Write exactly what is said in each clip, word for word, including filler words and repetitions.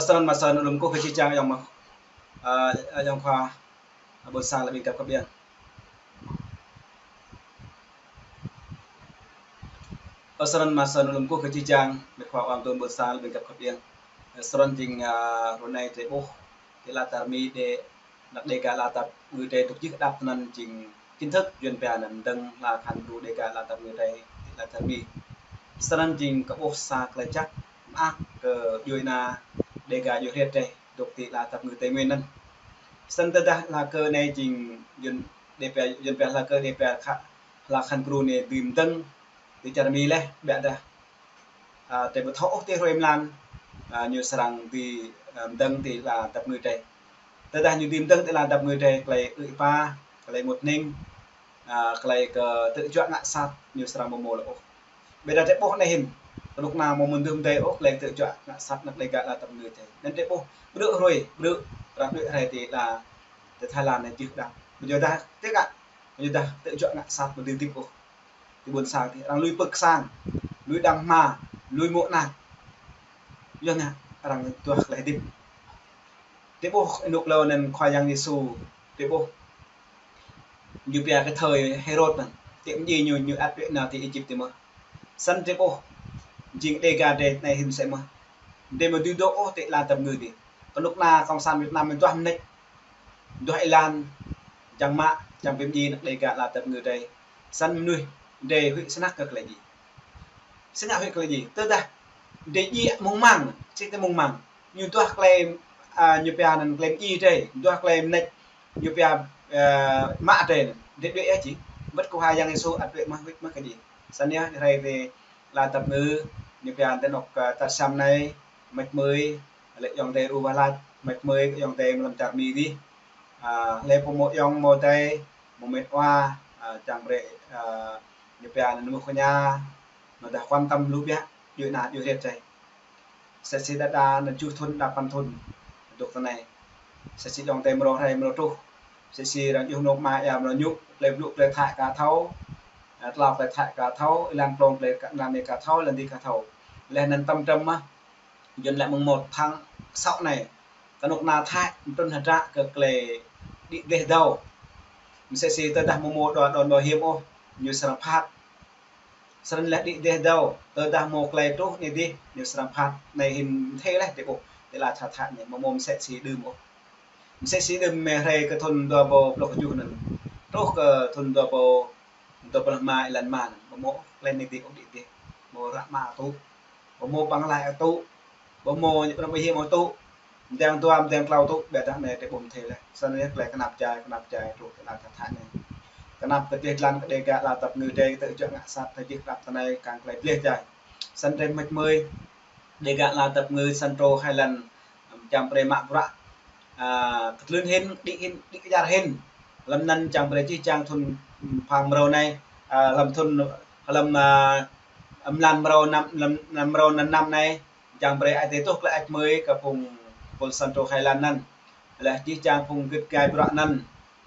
Ơ, srăn mă srăn ơ lŏm kơkuh kơ jih jang ayŏng mă, ơ, ayŏng khua, ơ, ƀôn sang lĕ ƀing găp khăp ƀing. Ơ, srăn mă srăn ơ lŏm kơkuh kơ jih jang, mĕt khua ƀing dŏ ƀôn sang lĕ ƀing găp khăp ƀing. Ơ, srăn jing, ơ, ră anai tơlơi ƀuh, tơlơi la tơmĭn đe, anăk Dega la tap ngui tơi dŏ jih đăp tơnăn jing chính thức Yuan pia anăn dơ̆ng hla khăn đu Dega la tap ngui tơi tơlơi la tơmĭn. Srăn jing kơ ƀuh sa tơlơi čăk mơak kơ djuai ana Dega djuai hriăt tơi dŏ tơlơi la tap ngui Tây Nguyên anăn. Srăn tơdah hla kơ anai jing Yuan đe pia, Yuan pia hla kơ đe pia khă, hla khăn kru anai dưi mdơ̆ng tơlơi čar Mi leh, ƀiădah, ơ, tơlơi ƀu thâo ôh tơlơi hruê mlan, ơ, ñu srăng dưi, ơ, mdơ̆ng tơlơi la tap ngui tơi. Tơdah ñu dưi mdơ̆ng tơlơi la tap ngui tơi, tơlơi ư̆ êpa, tơlơi mŭt ning, ơ, tơlơi kơ tơjuă ngă sat ñu srăng ƀu mơ̆ lĕ ôh. Ƀiădah tơlơi ƀuh anai hĭn, kơnuk kơna ƀu mơ̆n dưi mdơ̆ng ôh tơlơi tơjuă ngă sat anăk Dega la tap ngui tơi. Anŭn tơlơi ƀuh, ƀrư̆ hruê, ƀrư̆, arăng đuaĭ rai tơlơi la, tơlơi Thái Lan anai jih đăp. Ƀu djơ̆ dah, tơlơi kă, ƀu djơ̆ dah tơjuă ngă sat ƀu dưi hơdip ôh. Tơlơi ƀôn sang tơi, arăng lui pơ̆k sang, lui đang hma, lui mô̆ anak. Yua anŭn arăng duah tơlơi hơdip. Tơlơi ƀuh anŭk hlâo anŭn Khua Yang Yêsu, tơlơi ƀuh ñu pia kơ thời Hêrôd anŭn, tơlơi mơdjai ñu, ñu ăt đuaĭ nao tơlơi Êjip tơi mơ̆n. Srăn tơlơi ƀuh, jing Dega tơi anai hĭn sĕ mơ̆n. Tơlơi mơ̆ dưi dŏ ôh tơlơi la tap ngui tơi. Kơnuk kơna Cộng sản Việt Nam mơ̆n duah mơneč, duah êlan, čang mă, čang pơmĭn anăk Dega la tap ngui tơi. Srăn mơnuih tơi huĭ snăk kơ tơlơi djai. Srăng huĭ tơlơi djai. Tơdah tơlơi djai mơ̆ng mơ̆ng, sĭt tơlơi mơ̆ng mơ̆ng. Ñu duah tơlơi, ơ, ñu pia anŭn tơlơi djai tơi, duah tơlơi mơneč, ñu pia, ơ, mă tơi anŭn. Tơlơi đuaĭ yơh či. Wơ̆t Khua Yang Yêsu ăt đuaĭ mơ̆n, huĭ mơ̆n kơ djai. Srăn yơh, hrơi tơlơi la tap ngui, ñu pia tơnŏk, ơ, tal sa anai, mĕt mơi, lĕ ayŏng adơi ruah lač, mĕt mơi ayŏng adơi mlam čar Mi dih. Ơ, lĕ pô mơ̆ ayŏng mơ̆ adơi, mơ̆ mĕt wa, ơ, čang brơi, ơ, ñu pia anŭn mơ̆ kơ ñu, anŭn dah quan tâm lu biă, djuai ana djuai hriăt tơi. Sĕ si đa đa anŭn tơjuh thŭn, đa păn thŭn, dŏ tơ anai. Sĕ si ayŏng adơi mrô hrơi mrô truh. Sĕ si arăng djuh anŏ mă ia mrô ñu, tơlơi blŭ tơlơi Thái ka thâo, ơ, tlao tơlơi Thái ka thâo, êlan plông tơlơi ka, anai ka thâo, êlan dih ka thâo. Leh anŭn tăm tăm mơ̆n, Yuan lĕ mơ̆ng một tháng sáu anai, kơnuk kơna Thái mtrŭn hơdră kơ tơlơi đĭ dêh dâo. Mơ̆ sĕ si tơdah mơ̆ mơ̆ đuaĭ đon bảo hiểm ôh, ñu srăng phat. Srăn lĕ đĭ dêh dâo, tơdah mơ̆ tơlơi truh anai dih, ñu srăng phat. Anai hĭn thê leh tơlơi ƀuh, tơlơi la tha tha anai, mơ̆ mơ̆ mơ̆ sĕ si đưm ôh. Mơ̆ sĕ si đưm mơ̆ hrơi kơ thŭn dua ƀâo pluh kơjuh anŭn. Truh kơ thŭn dua ƀâo dua pluh rơma êlan rơma anŭn, mơ̆ mơ̆ tơlơi anai dih ôh đĭ dêh. Mơ̆ ră rơma tŭ. Mơ̆ mơ̆ păng lai tŭ. Mơ̆ mơ̆ ñu pơnăm ƀai hiam ôh tŭ. Mơdang dua, mơdang klâo tŭ, ƀiădah anai tơlơi ƀuh mơ̆ thê leh. Srăn yơh tơlơi kơnap jai, kơnap jai, truh tơlơi la tha tha anai. Kơnap kơ tơlơi jlan kơ Dega la tap ngui tơi, tơjuă ngă sat tơjuh đăp tơ anai, kăng tơlơi gleh jai. Srăn tơlơi mĕt mơi, Dega la tap ngui srăn truh Thái Lan, čang brơi mă bruă, ơ, kơtlưn hĭn, đĭ hĭn, đĭ kơjar hĭn. Lăm anŭn čang brơi jih jang thŭn, ưm, phang mrô anai, ơ, lăm thŭn, lăm, ơ, mlan mrô năm, lăm, lăm mrô năm anai, čang brơi ai tơi tuh tơlơi ač mơi kơ phung pôl srăn truh Thái Lan anŭn. Leh jih jang phung git gai bruă anŭn,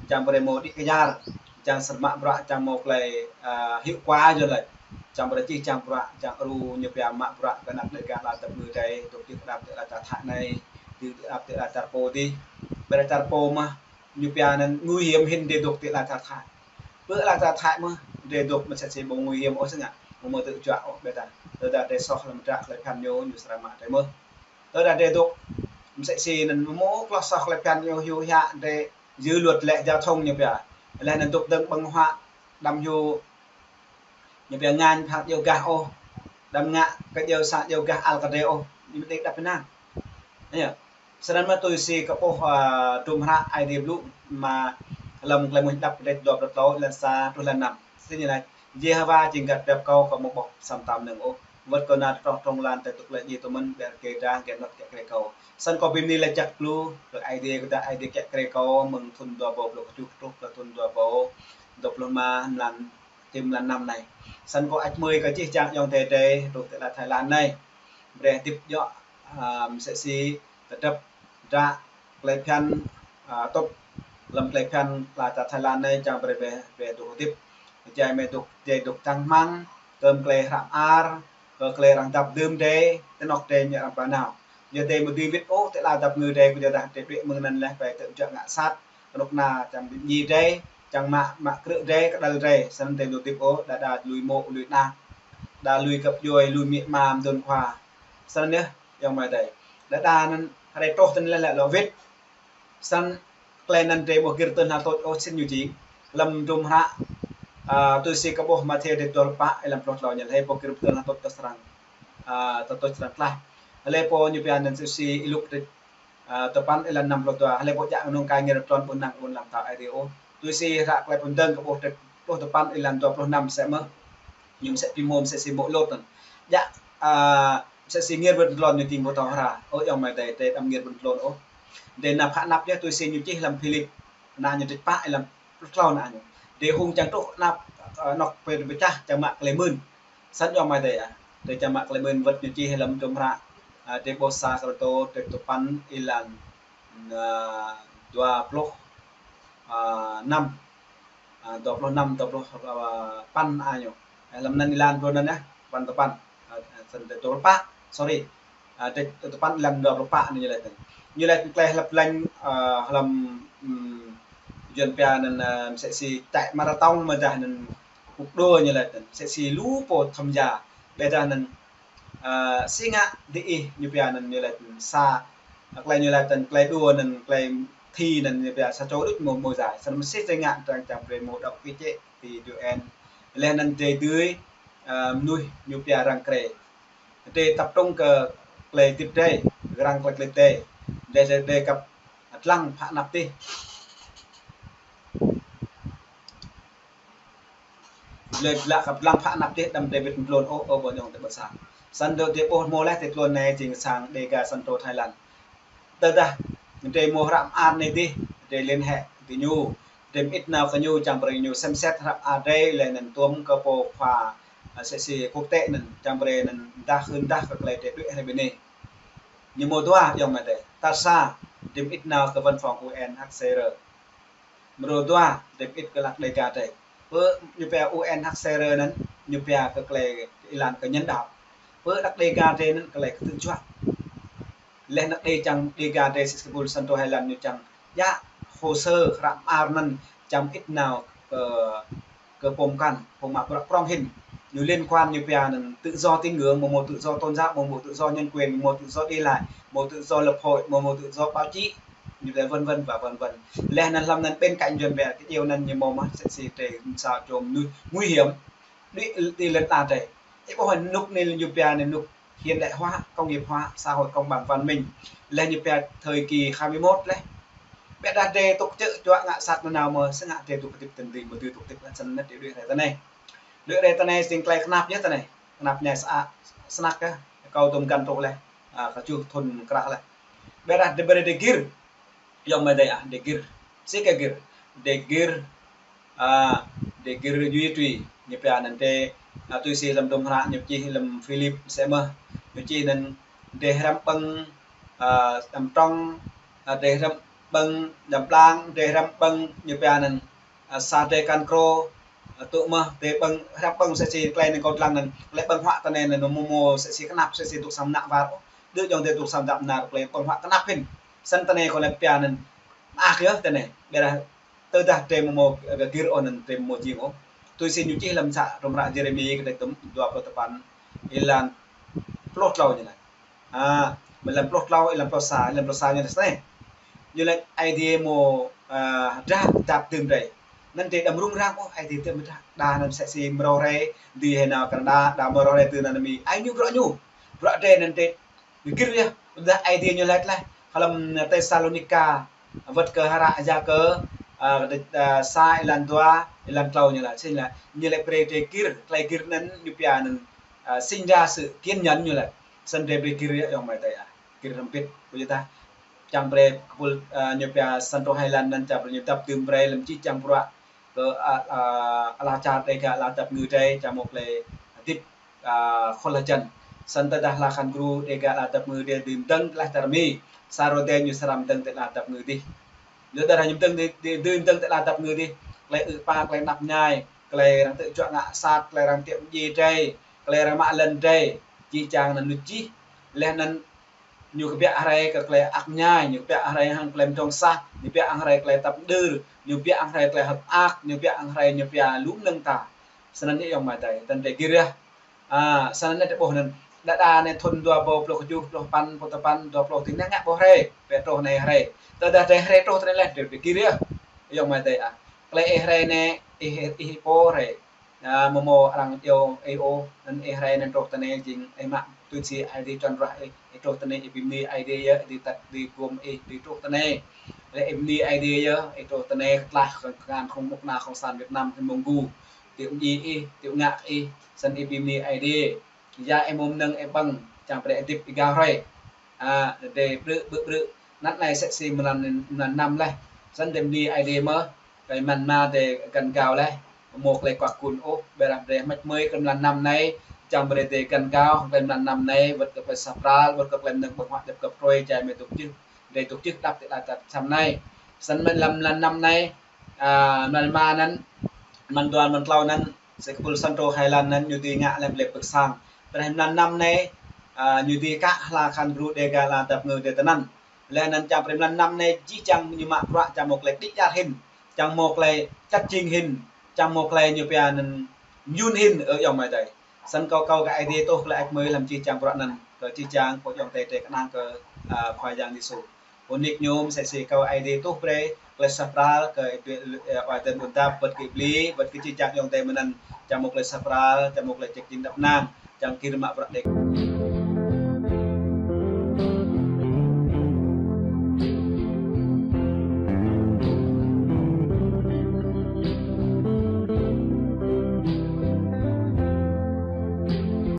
čang brơi mơ̆ đĭ kơjar, čang srăng mă bruă, čang mơ̆ tơlơi, ơ, hiệu quả yơh lĕ. Čang brơi jih jang bruă, čang ru ñu pia mă bruă kơ anăk Dega la tap ngui tơi, dŏ jih đăp tơlơi la tha tha anai, dŏ jih đăp tơlơi la čar pô dih. Ƀiădah čar pô mơ̆, ñu pia anŭn nguy hiểm hĭn tơlơi dŏ tơlơi la tha tha. Ƀơi la tha tha mơ̆, tơlơi dŏ mơ̆ sĕ si ƀu nguy hiểm ôh sơnga, mơ̆ mơ̆ tơjuă ôh ƀiădah. Tơdah tơlơi soh lăm dră tơlơi phiăn ñu, ñu srăng mă tơi mơ̆. Tơdah tơlơi dŏ, mơ̆ sĕ si anŭn mơ̆ mơ̆ kloh soh tơlơi phiăn ñu hyu hia tơlơi dư luận lĕ giao thông ñu pia. Leh anŭn dŏ dơ̆ng ƀơ̆ng huă, đăm hyu, ñu pia ngăn phak djơ̆ gah ôh, đăm ngă kơ djơ̆ sa djơ̆ gah ăl kơ drơi ôh, ñu mơ̆ tơlơi đăp pơnang. Yơh. Srăn mơ̆ tui si kơ ƀuh, ơ, tŭm hră Aê Diê blŭ mă lăm Tơlơi Mơnuih Đăp kơdrêč dua pluh klâo, êlan sa truh êlan năm. Sĭt ñu laĭ, Yêhôwa jing gah pơdrăp kâo, kâo ƀu ƀuh sa mơtam mơnơ̆ng ôh. Wơ̆t kâo nao tơtroh trong lan tơl dŏ tơlơi djai tơmơ̆n, ƀiă rơkơi dra, gĕt nŏt kiă kriê kâo. Srăn kâo bi mni laĭ jăk lu kơ Aê Diê, kơ dah Aê Diê kiă kriê kâo mơ̆ng thŭn dua ƀâo pluh kơjuh truh kơ thŭn dua ƀâo dua pluh rơma mlan, tơl mlan năm anai. Srăn kâo ač mơi kơ jih jang ayŏng adơi tơi, truh tơlơi la Thái Lan anai. Brơi hơdip djơ̆, ơ, mơ̆ sĕ si, tơdrăp, dră, tơlơi phiăn, ơ, tŭp, lăm tơlơi phiăn la čar Thái Lan anai, čang brơi, brơi, brơi dŏ hơdip. Jai mơi dŏ, jai dŏ čang rơmang, kơ tơlơi hră mơar, kơ tơlơi arăng dăp dưm tơi, tơnŏk tơi ñu arăng pơnao. Yua dah mơ̆ dưi wĭt ôh, tơ ala dap ngư drei, kơ yua dah drei đuaĭ mơ̆ng anŭn leh, pai tơ juă ngă sat, kơnuk kơna čang ƀing djai drei, čang mă, mă krư̆ drei, kơđăl drei, snăn drei lu dĭp ôh, đa đa lui mô̆, lui ană, đa lui găp djuai, lui amĭ ama, mơ̆ng dŭn khua. Snăn yơh, ayŏng amai adơi. Đa đa anŭn, hrơi truh tơ anŭn leh lĕ lŏ wĭt. Snăn tơlơi anŭn drei ƀu gir tơl hơnăl tuč ôh, sĭt ñu jing. Lăm hdruôm hră, a, tui si kơ ƀuh Mathiơ dêh dua pluh pă, êlan pluh klâo ñu lĕ, hlơi pô gir tơl hơnăl tuč tơ srăng, a, tơl tuč srăng tlaih. Hlơi pô ñu pia anŭn sĭt si Y-Luk dêh, a, tơpăn êlan năm pluh dua, hlơi pô djă kơnung kơ ngă rơtlon ƀu năng ƀuh lăm tơlơi Aê Diê ôh. Tui si hră tơlơi pơđŏng kơ ƀuh dêh pluh tơpăn êlan dua pluh năm sĕ mơ̆. Ñu msĕ pi mô, msĕ si mô̆ Lôt anŭn. Djă, a, msĕ si ngă rơtlon ñu jing ƀu thâo hra. Ơ ayŏng amai adơi, drei đăm ngă rơtlon ôh. Drei nao pơanăp yơh tui si ñu čih lăm Philip. Ană ñu dêh pă êlan pluh klâo ană ñu. Drei hung čang truh anăp, a, anŏ pơ-, pơčah čang mă tơlơi mơ̆n. Snăn ayŏng amai adơi ah. Drei čang mă tơlơi mơ̆n wơ̆t ñu čih lăm hdruôm hră. A, drei ƀuh sa Kôrintô dêh tơpăn êlan, a, dua pluh, a, năm. A, dua pluh năm, dua pluh, a, păn ană ñu. A, lăm anŭn êlan dua anŭn yơh, păn tơpăn. A, a, snăn dêh dua pluh pă, sorry. A, dêh tơpăn êlan dua pluh pă anŭn ñu laĭ tơ̆ng. Ñu laĭ tơ̆ng tơlơi hlăp leng, a, lăm, ưm, Yuan pia anŭn, a, msĕ si chạy marathon mơ̆ dah anŭn cuộc đua ñu laĭ tơ̆ng. Msĕ si lu pô tham gia. Ƀiădah anŭn, a, si ngă diih ñu pia anŭn ñu laĭ tơ̆ng sa, a, tơlơi ñu laĭ tơ̆ng tơlơi đua anŭn tơlơi thi anŭn ñu pia sa čô đôč mơ̆, mơ̆ giải. Snăn msĕ si ngă tơ̆ng čang brơi mơ̆ đŏk kơ čĕ ti U N. Leh anŭn drei dưi, a, mơnuih ñu pia răng krê. Drei tập trung kơ tơlơi hơdip drei, răng tơlơi hơdip drei. Drei, drei, drei kăp dlăng pơanăp dih. Leh lăi kăp dlăng pơanăp dih, đăm drei wĭt tơlôn ôh, ơ ƀôn ayŏng adơi ƀôn sang. Snăn dŏ drei ƀuh mơ̆ leh tơlôn anai jing sang Dega Santo Thailand. Tơdah drei mơ̆ hră mơar anai dih, drei liên hệ kơ ñu, drei mơit nao kơ ñu, čang brơi ñu xem xét hră mơar drei, leh anŭn tuôm kơ pô khua, a, msĕ si quốc tế anŭn, čang brơi anŭn dah hưn dah kơ tơlơi drei đuaĭ hrơi bơnai. Ñu mơ̆ dua ayŏng amai adơi. Tal sa, drei mơit nao kơ văn phòng U N H C R. Mrô dua, drei mơit kơ anak Dega drei. Pơ ñu pia U N H C R anŭn, ñu pia kơ tơlơi êlan kơ nhân đạo. Pơ anak Dega drei anŭn tơlơi kơ tự do. Leh anak Dega čang Dega drei sĭt kơ ƀuôn Santo Thailand ñu čang djă hồ sơ hră mơar anŭn čang mơit nao kơ, kơ pô mơkăn, pô mă bruă prŏng hĭn. Ñu liên quan ñu pia anŭn tự do tín ngưỡng, mơ̆ mơ̆ tự do tôn giáo, mơ̆ mơ̆ tự do nhân quyền, mơ̆ mơ̆ tự do đi lại, mơ̆ mơ̆ tự do lập hội, mơ̆ mơ̆ tự do báo chí. Ñu pia vân vân và vân vân. Leh anŭn hlăm anŭn bên cạnh Yuan pia kơ djeo anŭn ñu mơ̆ mă msĕ si drei sa čô mơnuih nguy hiểm. Đuaĭ ti lŏn tơnah drei. Ih ƀuh anŭn ñu pia anŭn ñu hiện đại hóa, công nghiệp hóa, xã hội công bằng văn minh. Leh ñu pia thời kỳ hai mươi mốt leh. Ƀiădah drei tŭk čư̆ čuă ngă sat nanao mơ̆, sĭt ngă drei tŭk hơdip tơ̆ng dih mơ̆ dưi tŭk hơdip leh snăn anŭn drei đuaĭ hrơi tơ anai. Đuaĭ hrơi tơ anai jing tơlơi kơnap yơh tơ anai. Kơnap ñai sa-, snăk yơh. Kâo tŭm găn truh leh. A, kơčuh thŭn krah leh. Ƀiădah drei brơi drei gir. Ayŏng amai adơi ah, drei gir. Si kơ gir. Drei gir, a, drei gir duy trì. Ñu pia anŭn drei, a, tui si lăm hdruôm hră ñu čih lăm Philip msĕ mơ̆. Ñu čih anŭn drei hrăm ƀơ̆ng, a, đăm trong, a, drei hrăm ƀơ̆ng đăm blang, drei hrăm ƀơ̆ng ñu pia anŭn, a, sa drei kăn krô, a, tŭ mơ̆ drei ƀơ̆ng, hrăm ƀơ̆ng msĕ si tơlơi anŭn kâo dlăng anŭn, tơlơi ƀơ̆ng huă tơ anai anŭn mơ̆ mơ̆ msĕ si kơnap, msĕ si tŭk sang mơnă war ôh. Đơ ayŏng adơi tŭk sang mơnă war tơlơi ƀơ̆ng huă kơnap hĭn. Snăn tơ anai kâo lĕ pia anŭn mơak yơh tơ anai. Ƀiădah tơdah drei mơ̆ mơ̆, ơ, gir ôh anŭn drei mơ̆ mơ̆ jing ôh. Tui si ñu čih lăm sa hdruôm hră Yêrêmi kơđai tŭm dua pluh tơpăn êlan pluh klâo ñu laĭ. A, mơ̆ êlan pluh klâo, êlan pluh sa, êlan pluh sa ñu laĭ snei. Ñu laĭ Aê Diê mơ̆, a, drah dap dưm drei. Anŭn drei đăm rŭng răng ôh, Aê Diê dưm drah. Đa anŭn msĕ si mrâo hrơi, dưi hĭ nao Canada, đa mrâo hrơi dưi nao Mi. Ai ñu bruă ñu. Bruă drei anŭn drei gir yơh, ƀôdah Aê Diê ñu laĭ leh. Hlăm Têsalônika, wơ̆t kơ hră Yakơ, a, dêh, a, sa êlan dua, êlan klâo ñu laĭ, sĭt ñu laĭ, ñu laĭ brơi drei gir, tơlơi gir anŭn ñu pia anŭn, a, sinh ra sự kiên nhẫn ñu laĭ. Snăn drei brơi gir yơh ayŏng amai adơi ah. Gir hrŏm hơbĭt, ƀôdah čang brơi kơ ƀuôn, a, ñu pia Santo Thailand anŭn čang brơi ñu dap dưm brơi lăm jih jang bruă kơ, a, a, ala čar Dega, ala dap ngư drei, čang mơ̆ tơlơi hơdip, a, khul hơjăn. Snăn tơdah ala khăn gru Dega ala dap ngư dih dưi mơdơ̆ng tơlơi čar Mi, sa rô dih ñu srăng mơdơ̆ng tơlơi ala dap ngư dih. Yua dah ñu mơdơ̆ng dih, dih, dưi mơdơ̆ng tơlơi ala dap ngư dih, tơlơi ư̆ pă, tơlơi anăp ñai, tơlơi arăng tŭ čuă ngă sat, tơlơi arăng tiŏ djai drei, tơlơi arăng mă lŏn drei, jih jang anŭn ñu čih, leh anŭn Ñu kơbiă hăng hrơi kơ tơlơi ăk mơñai, ñu kơbiă hăng hrơi hăng tơlơi mơdrŏng sah, ñu kơbiă hăng hrơi tơlơi tăp đơr, ñu kơbiă hăng hrơi tơlơi hơ̆k mơak, ñu kơbiă hăng hrơi ñu kơbiă lu mơnơ̆ng ta. Snăn yơh ayŏng amai adơi, tơdah ƀing gih rah. A, snăn anai tơƀuh anŭn. Đơđa anai thŭn dua rơbâo pluh kjuh, pluh sapăn, pluh sapăn, dua pluh tĭng anai ngă ƀuh hrơi, ƀĕ truh anai hrơi. Tơdah hrơi truh tơlơi leh, ƀing gih rah. Ayŏng amai adơi ah. Tơlơi ih hrơi anai, ih, ih pô hrơi. A, mơ̆ mơ̆ arăng iâu ih ôh, anŭn ih hrơi anŭn truh tơnai jing ih mă tui si Aê Diê čuăn ruah ih, ih truh tơnai ih ƀing bơni Aê Diê yơh, ih tăt ih gum ih, ih truh tơnai. Lĕ ih bơni Aê Diê yơh, ih truh tơnai kơtlah kơ kơngan khŏng mŭk na khŏng san Việt Nam hĭn mơ̆ng gu. Tui ih, tui ngă ih, snăn ih ƀing bơni Aê Diê. Yua ih mơ̆ng mơnơ̆ng ih ƀơ̆ng, čang brơi ih hơdip ih gao hrơi. A, dêh brư̆, brư̆, brư̆. Anŭn anai sĕ si mlan, mlan năm leh. Snăn dêh bơni Aê Diê mơ̆, kơ mlan năm dêh găn gao leh. Mơ̆ tơlơi kuak kun ôh, ƀiădah brơi măč mơi kơ mlan năm anai, čang brơi dêh găn gao, kơ mlan năm anai, wơ̆t kơ tơlơi suaih pral, wơ̆t kơ tơlơi mơnơ̆ng ƀơ̆ng huă djŏp kơ pơtrui, čai mơi dŏ čih, dêh dŏ čih đăp tơlơi tăt čăm anai. Snăn mơ̆ lăm mlan năm anai, a, mlan rơma anŭn, mlan dua, mlan klâo anŭn, sĕ kơ pul Santo Highland anŭn ñu dưi ngă lăm lĕ pơ̆k sang. Ƀiădah mlan năm anai, a, ñu dưi kă hla khăn gru Dega la dăp ngơ dêh tơnăn. Leh anŭn čang brơi mlan năm anai jih jang ñu mă bruă čang mơ̆ tơlơi đĭ djăr hĭn, čang mơ̆ tơlơi čăt jing hĭn, čang mơ̆ tơlơi ñu pia anŭn mơyŭn hĭn, ơ ayŏng amai adơi. Snăn kâo akâo kơ Aê Diê tuh tơlơi ăč mơi lăm jih jang bruă anŭn, kơ jih jang pô ayŏng adơi drơi kơnang kơ, a, Khua Yang Yêsu. Pô nik ñu mơ̆ sĕ si kâo Aê Diê tuh brơi tơlơi suaih pral kơ, ơ, wa tơ̆n ƀun tap, wơ̆t kơ bli, wơ̆t kơ jih jang ayŏng adơi mơ̆n anŭn, čang mơ̆ tơlơi suaih pral, čang mơ̆ tơlơi ček jing đăp năng, čang gir mă bruă đĕč.